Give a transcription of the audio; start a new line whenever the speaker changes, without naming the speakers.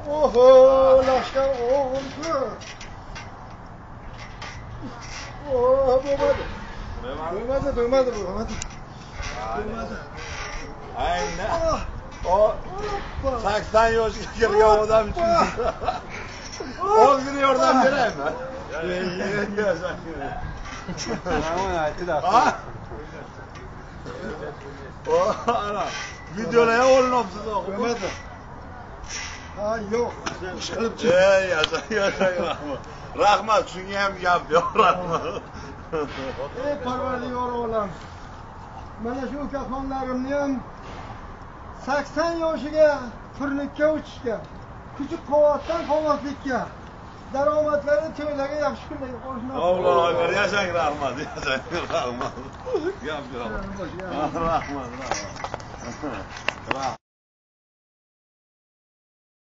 Oho, lashkar o'g'il-ku. Oh, bo'lmadi. Bo'lmadi, bo'lmadi, bo'lmadi. Bo'lmadi.
Ayni. O 80 yoshga kirgan odam uchun ozgina yordam beraymi? Videolar ham olinibsiz oxiri.
Bo'lmadi. Ha, yo'q. Ish qilib
chiq. Ey, yashang, yashang, rahmat. Rahmat, shunga ham gap yo'q, rahmat.
Ey Parvardigor olam. Mana shu ukaxonlarimni ham 80 yoshiga pirlikka uchishga, kuchi quvvatdan quvvatlikka, daromadlari to'ylarga yaxshi kunlarga qo'shilsin.
Allohu akbar, yashang, rahmat, yashang, rahmat. Gap yo'q. Rahmat, rahmat. Rahmat.